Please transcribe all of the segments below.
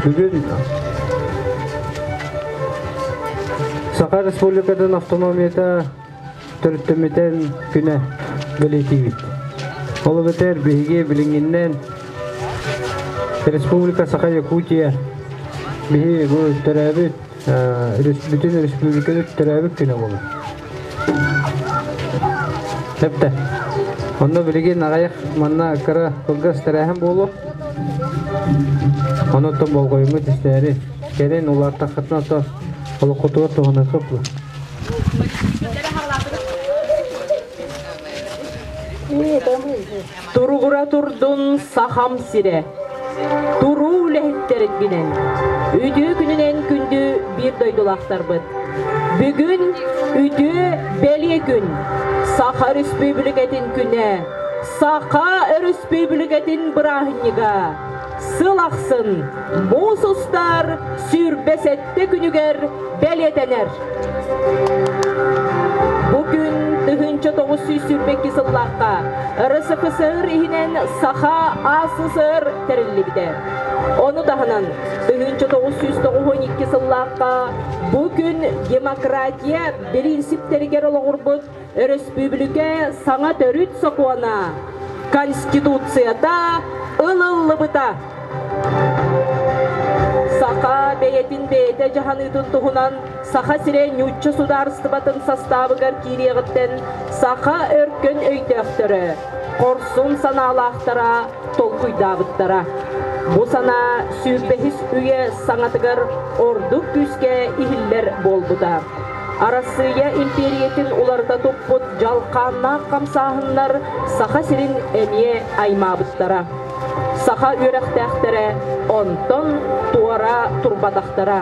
Бүгүн Саха Республикатын автономията төрүттэммитин күнэ бэлиэтиибит. Ол эбэтэр биһиги билиҥҥиннэн Республика Саха Якутия биһи бу төрөөбүт бүтүн республиканы төрөөбүт күнэ буолар. Сөптө. Онно билигин аҕыйах манна кыра кылгас тэрээһин буолуо. Онон болҕойуҥҥут истээри. Кэлин улааттаххытына то олоххутугар туһаныахха була. Туругура турдун Сахам сирэ. Туруу үлэһиттэргинэн, үтүө күнүнэн күндү биир дойдулаахтарбыт. Бүгүн үтүө бэлиэ күн, Саха Өрөспүүбүлүкэтин күнэ, Саха Өрөспүүбүлүкэтин бырааһынньыга. Сыл ахсын муус устар 27 күнүгэр бэлиэтэнэр. Бу күн 1922 сыллаахха РСФСР иһинэн Саха АССР тэриллибитэ. Ону таһынан 1992 сыллаахха бу күн демократия бириинсиптэригэр олоҕурбут өрөспүүбүлүкэ саҥа төрүт сокуона Конституцията ылыллыбыта. Саха бэйэтин бэйэтэ дьаһаныытын туһунан Саха сирэ ньуучча судаарыстыбатын састаабыгар киириэҕиттэн саха өркөн өйдөөхтөрө, хорсун санаалаахтара толкуйдаабыттара. Бу санаа сүүрбэһис үйэ саҥатыгар ордук күүскэ иһиллэр буолбута. Арассыыйа импиэрийэтин уларыта туппут дьалхааннаах хамсааһыннар Саха сирин эмиэ аймаабыттара. Саха үөрэхтээхтэрэ онтон туора турбатахтара.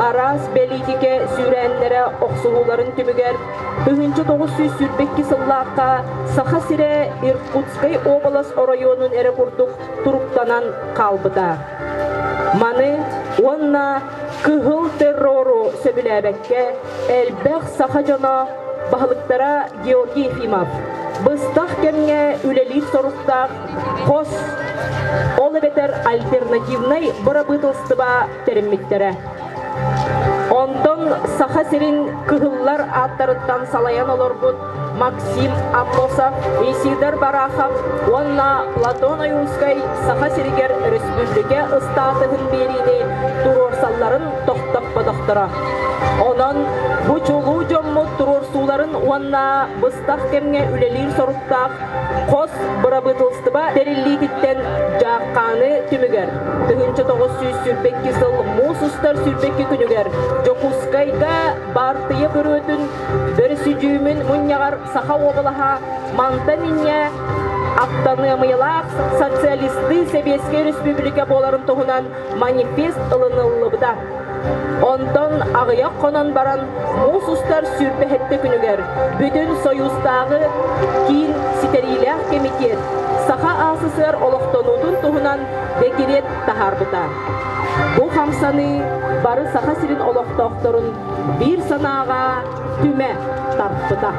Араас бэлиитикэ сүүрээннэрэ охсуһууларын түмүгэр 1922 сыллаахха Саха сирэ Иркутскай уобалас оройуонун эрэ курдук туруктанан хаалбыта. Маны уонна кыһыл террору сөбүлээбэккэ элбэх саха дьоно баһылыктара Георгий Ефимов быстах кэмҥэ үлэлиир соруктаах хос, ол эбэтэр альтернативнай бырабыыталыстыба тэриммиттэрэ. Онтон Саха сирин кыһыллар ааттарыттан салайан олорбут Максим Аммосов, Исидор Барахов уонна Платон Ойуунскай Саха сиригэр өрөспүүбүлүкэ ыстаатыһын биэриини туруорсалларын тохтоппотохторо. Онон бу чулуу дьоммут туруорсууларын уонна быстах кэмҥэ үлэлиир соруктаах хос бырабыыталыстыба тэриллиититтэн дьааххааны түмүгэр 1922 сыл муус устар 22 күнүгэр Дьокуускайга баартыйа бөрүөтүн бөрөсүдьүүмүн мунньаҕар Саха уобалаһа мантан инньэ аптаныамыйалаах социалистыы сэбиэскэй өрөспүүбүлүкэ буоларын туһунан манифест ылыныллыбыта. Онтон аҕыйах хонон баран муус устар 27 күнүгэр Бүтүн Сойуустааҕы Киин ситэриилээх кэмитиэт Саха АССР олохтонуутун туһунан дэкириэт таһаарбыта. Бу хамсаныы бары Саха сирин олохтоохторун биир санааҕа түмэ тарпыта.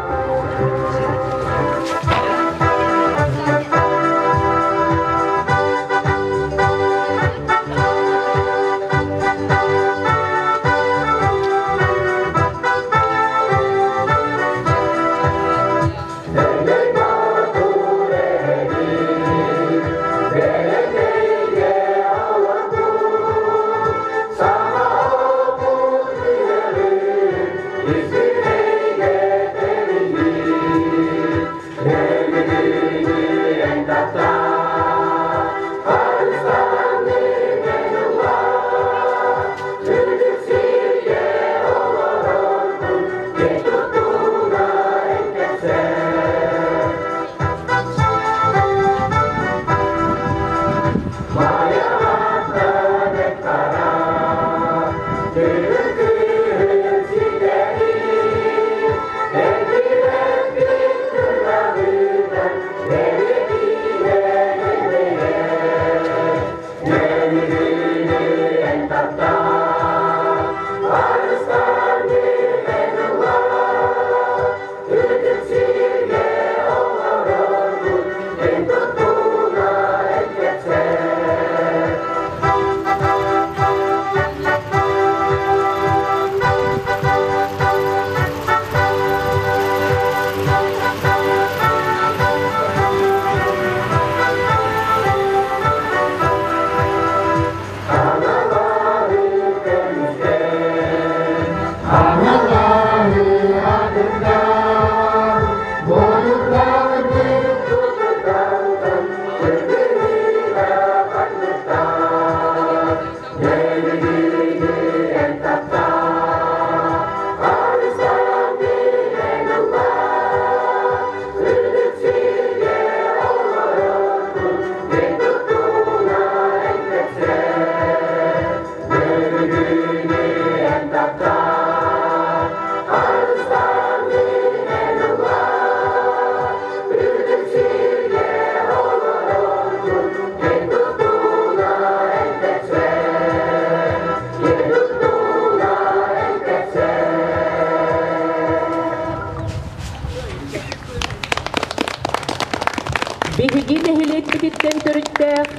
Биһиги нэһилиэкпититтэн төрүттээх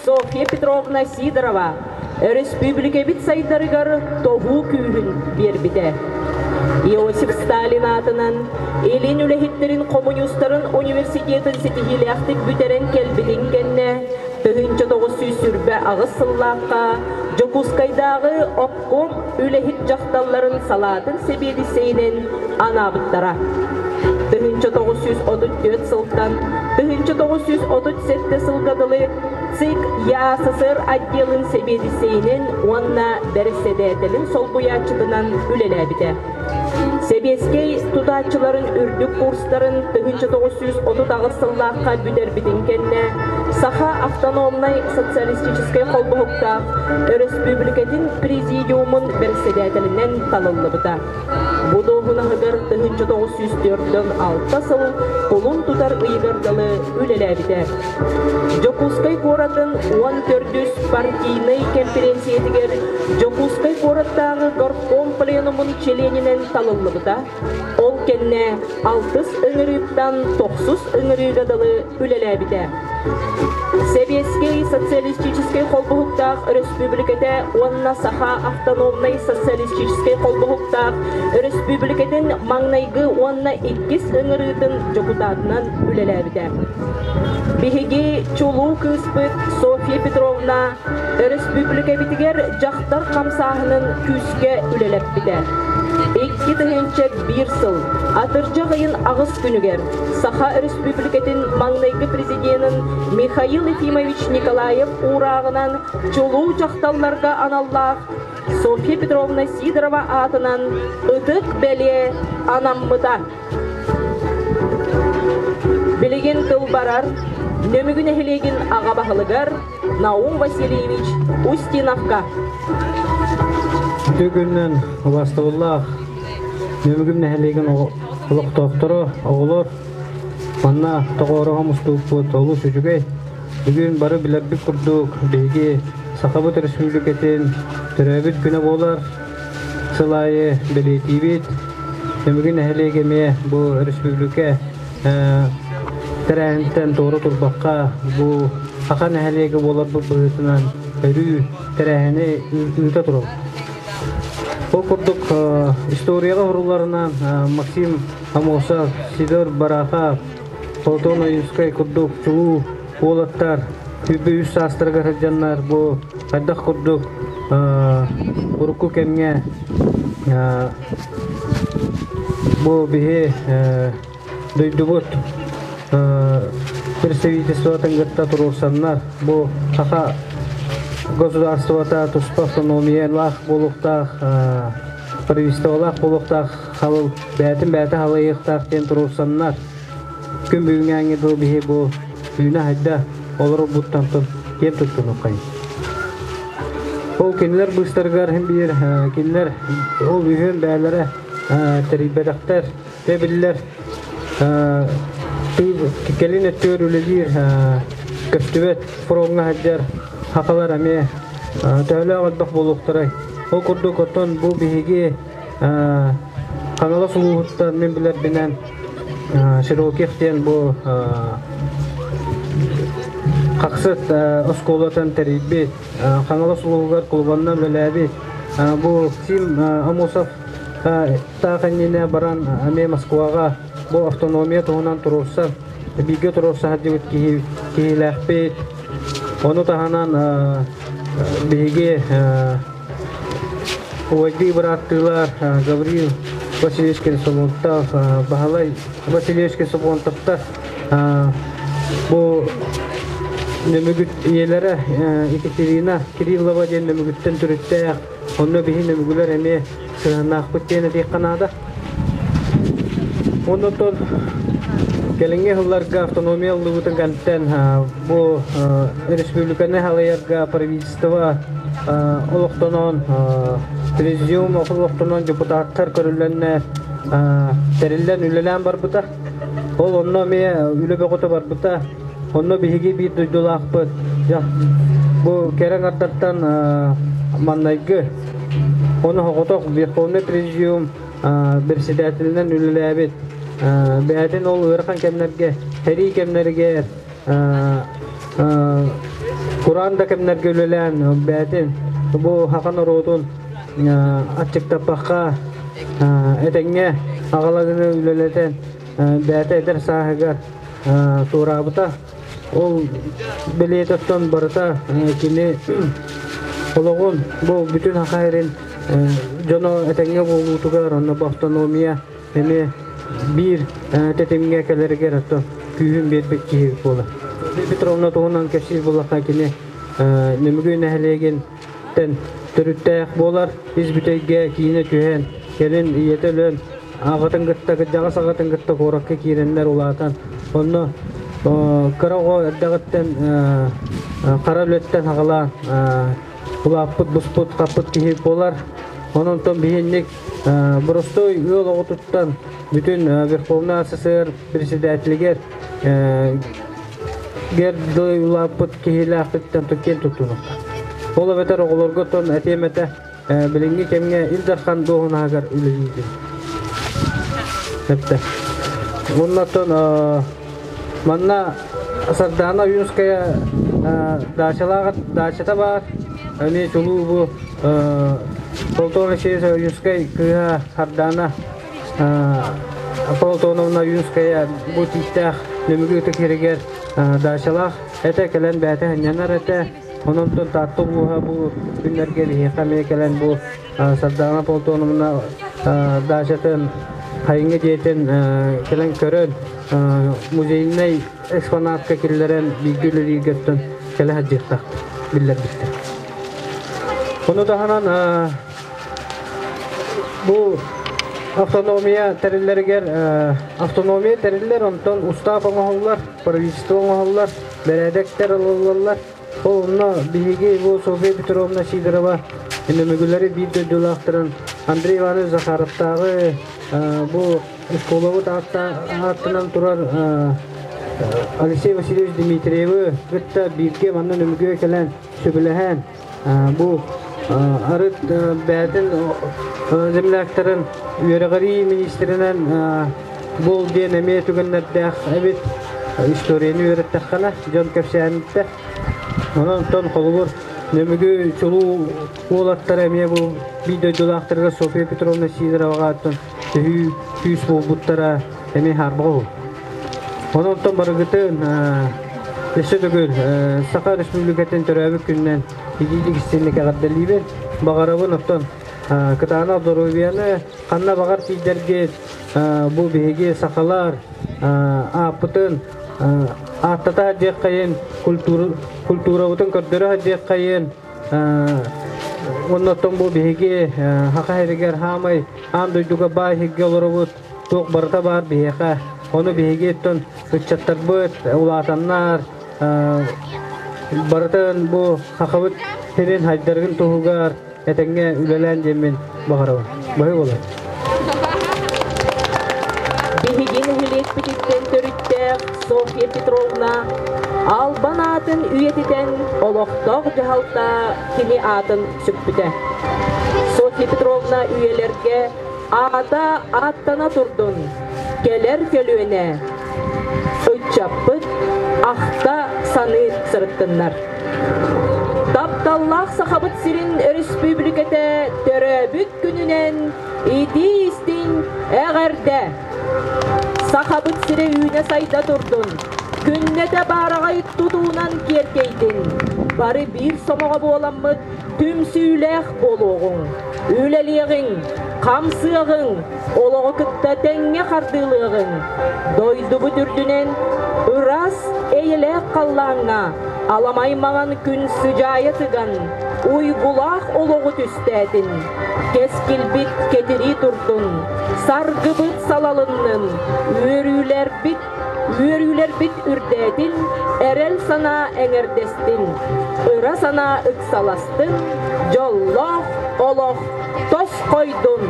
Софья Петровна Сидорова өрөспүүбүлүкэбит сайдарыгар тоһуу күүһүн биэрбитэ. Иосиф Сталин аатынан Илин үлэһиттэрин хомуньуустарын университетын ситиһиилээхтик бүтэрэн кэлбитин кэннэ 1928 сыллаахха Дьокуускайдааҕы обком үлэһит дьахталларын салаатын сэбиэдиссэйинэн анаабыттара. 1934 сылтан 1937 сылга дылы ЦИК ЯССР отделын сэбиэдиссэйинэн уонна бэрэссэдээтэлин солбуйааччытынан үлэлээбитэ. Сэбиэскэй тутааччыларын үрдүк курстарын 1938 сыллаахха бүтэрбитин кэннэ Саха автономнай социалистическай холбоһуктаах өрөспүүбүлүкэтин президиумун бэрэссэдээтэлинэн талыллыбыта. Бу дуоһунаһыгар 1946 сыл кулун тутар ыйыгар дылы үлэлээбитэ. Дьокуускай куоратын 14-үс партийнай кэмпириэнсийэтигэр Дьокуускай куораттааҕы горком пленумун чилиэнинэн талыллыбыта. Ол кэннэ алтыс ыҥырыыттан тохсус ыҥырыыга дылы үлэлээбитэ. Сэбиэскэй социалистическай холбоһуктаах өрөспүүбүлүкэтэ уонна Саха автономнай социалистическай холбоһуктаах өрөспүүбүлүкэтин маҥнайгы уонна иккис ыҥырыытын дьокутаатынан үлэлээбитэ. Биһиги чулуу кыыспыт Софья Петровна өрөспүүбүлүкэбитигэр дьахтар хамсааһынын күүскэ үлэлэппитэ. 2001 сыл атырдьах ыйын аҕыс күнүгэр Саха Өрөспүүбүлүкэтин маҥнайгы президенин Михаил Ефимович Николаев уурааҕынан чулуу дьахталларга аналлаах Софья Петровна Сидорова аатынан ытык бэлиэ анаммыта. Билигин тыл барар Нөмүгү нэһилиэгин аҕа баһылыгар Наум Васильевич Устиновка. Үтүө күнүнэн убаастабыллаах Нөмүгүм нэһилиэгин олохтоохторо, оҕолор манна тоҕоороһо мустубуппут олус үчүгэй. Бүгүн бары билэрбит курдук биһиги Сахабыт Өрөспүүбүлүкэтин төрөөбүт күнэ буолар. Сыл аайы бэлиэтиибит. Нөмүгү нэһилиэгэ эмиэ бу өрөспүүбүлүкэ тэрээһинтэн туора турбакка бу саха нэһилиэгэ буоларбыт быһыытынан өрүү тэрээһини ыыта турабыт. Ол курдук историяҕа уһурулларынан Максим Амосов, Сидор Барахов, Платон Ойуунскай курдук чулуу уолаттар 23 саастарыгар сылдьаннар бу хайдах курдук урукку кэмҥэ бу биһи дойдубут представительствотын кытта туруорсаннар бу саха государствота туспа автономиялаах буолуохтаах правительстволаах буолуохтаах халыл бэйэтин бэйэтэ халайыахтаах диэн туруорсаннар күн бүгүҥҥээҥҥи дылы биһи бу үүнэ хайда олорорбуттан киэн туттунуоххайын. Ол кинилэр быыстарыгар иһин биир кинилэр ол үһүөн бэйэлэрэ тэрийбэтэхтэр, биллэр кэлин өттүгэр үлэлиир көстүбэт фроҥҥа сылдьар сахалар эмиэ төһөлөөх элбэх буолуохтарай. Ол курдук оттон бу биһиги Хаҥалас улууһуттан мин билэрбинэн Широких диэн бу Хахсыт оскуолатын тэрийбит, Хаҥалас улууһугар кулубанна үлэлээбит. Бу Сим Амосов таах иннинэ баран эмиэ Москваҕа бу автономия туһунан туруорса, бииргэ туруорса сылдьыбыт киһи киһилээхпит. Ону таһынан биһиги Убайдыы бырааттыылар Гаврил Васильевич Кенсомонтов, Баһылай Васильевич Кенсомонтовтар бу Нөмүгүт ийэлэрэ Екатерина Кириллова диэн Нөмүгүттэн төрүттээх, онно биһи Нөмүгүлэр эмиэ сыһыаннаахпыт диэн этиэххэ наада. Оннотон кэлиҥҥи сылларга автономия ыллыбытын кэнниттэн бу республиканы халайарга правительство олохтонон президиум олохтонон депутаттар көрүллэннэр тэриллэн үлэлээн барбыта. Ол онно эмиэ үлэ бөҕөтө барбыта. Онно биһиги биир дойдулаахпыт бу кэрэ аҥардартан маннайгы ону соҕотох Верховный Президиум председателинэн үлэлээбит бэйэтин ол ыарахан кэмнэргэ, сэрии кэмнэригэр. Кураан да кэмнэргэ үлэлээн бэйэтин бу саха норуотун аччыктаппакка этэҥҥэ аҕалагыны үлэлэтэн бэйэтэ эдэр сааһыгар туораабыта. Ол бэлиэтэ барыта кини олоҕун бу бүтүн саха сирин дьоно этэҥҥэ буолуутугар онно бу автономия эмиэ биир тэтимҥэ кэлэригэр оттон күүһүн биэрбит киһи буолар. Петровна туһунан кэпсиир буоллахха кини Нөмүгү нэһилиэгин төрүттээх буолар, ис бүтэйгэ киинэ түһэн, кэлин ийэтэ өлөн, аҕатын кытта, кырдьаҕас аҕатын кытта куоракка киирэннэр улаатан, онно кыра оҕо эрдэҕиттэн хара үлэттэн аҕалаан улааппыт, буспут, хаппыт киһи буолар. Онон биһинник боростуой ыал оҕотуттан бүтүн Верховный СССР председателигэр гердой улааппыт киһилээхпиттэн киэн туттунуохха. Ол эбэтэр оҕолорго тон этиэм этэ билиҥҥи кэмҥэ Ил Дархан дуоһунаһыгар үлэлиибин. Эптэ. Оннотон манна Сардаана Ойуунская даачалаах даачата баар. Эмиэ чулуу бу Платон Алексеевич Ойуунскай кыыһа Сардаана Платоновна Ойуунская бу тииттээх Нөмүгү ытык сиригэр даачалаах этэ кэлэн бэйэтэ сынньанар этэ. Онон Таатта улууһа бу күннэргэ биһиэхэ эмиэ кэлэн бу Сардаана Платоновна даачатын хайыҥҥа дьиэтин кэлэн көрөн музейнай экспонатка киллэрэн бииргэ үлэлииргэттэн кэлэ сылдьыахтаах биллэрбиттэр. Ону таһынан бу автономия тэриллэригэр автономия тэриллэр, онтон устаап оҥоһуллар, правительство оҥоһуллар, бэрээдэктэр ылыллаллар. Ол онно биһиги бу Софья Петровна Сидорова Нөмүгүлэри биир дойдулаахтарын Андрей Иванович Захаровтааҕы бу оскуолабыт ааттынан турар Алексей Васильевич Дмитриевы кытта бииргэ манна Нөмүгүгэ кэлэн сөбүлэһэн бу арыт бэйэтин земляктарын үөрэҕирии министринэн бул диэн эмиэ түгэннэрдээх эбит историяны үөрэттэххинэ дьон кэпсээниттэ. Онон онтон холобур Нөмүгү чулуу уолаттара эмиэ бу биир дойдулаахтарыгар Софья Петровна Сидороваҕа оттон төһүү күүс буолбуттара эмиэ хаарбаҕа уһу. Онон онтон барыгытын өссө төгүл Саха Республикатын төрөөбүт күнүнэн итиитик истинник эҕэрдэлиибин. Баҕарабын оттон кытаанах доруобуйаны ханна баҕар тиийдэргит бу биһиги сахалар ааппытын ааттата диэххэйин культурабытын көрдөрө диэххэйин оннотон бу биһиги саха сиригэр хаамай аан дойдуга баай сиргэ олоробут туох барыта баар биһиэхэ ону биһиги оттон ыччаттарбыт улаатаннар барытын бу сахабыт сирин хайдарыгын туһугар этэҥҥэ үлэлээн диэммин баҕарабын. Баһы буолар. Биһиги нэһилиэкпититтэн төрүттээх Софья Петровна Албан аатын үйэтитэн олохтоох дьаһалта кини аатын сүкпүтэ. Софья Петровна үйэлэргэ аата ааттана турдун, кэлэр көлүөнэ ыччаппыт ахта саныы сырыттыннар. Тапталлаах Сахабыт сирин өрөспүүбүлүкэтэ төрөөбүт күнүнэн итии-истиҥ эҕэрдэ! Сахабыт сирэ үүнэ-сайда турдун, күннэтэ баараҕай тутуунан киэркэйдин, бары биир сомоҕо буоламмыт түмсүүлээх буолуоҕуҥ, үлэлиэҕиҥ, хамсыаҕыҥ, олоҕу кытта тэҥҥэ хардыылыаҕыҥ, дойдубут үрдүнэн ыраас, эйэлээх халлааҥҥа аламай маҥан күн сыдьаайа тыган, уйгулаах олоҕу түстээтин, кэскилбит кэтирии турдун, саргыбыт салалыннын, үөрүүлэрбит үөрүүлэрбит үрдээтин, эрэл санаа эҥэрдэстин, ыра санаа ыксаластын, дьоллоох олох тосхойдун!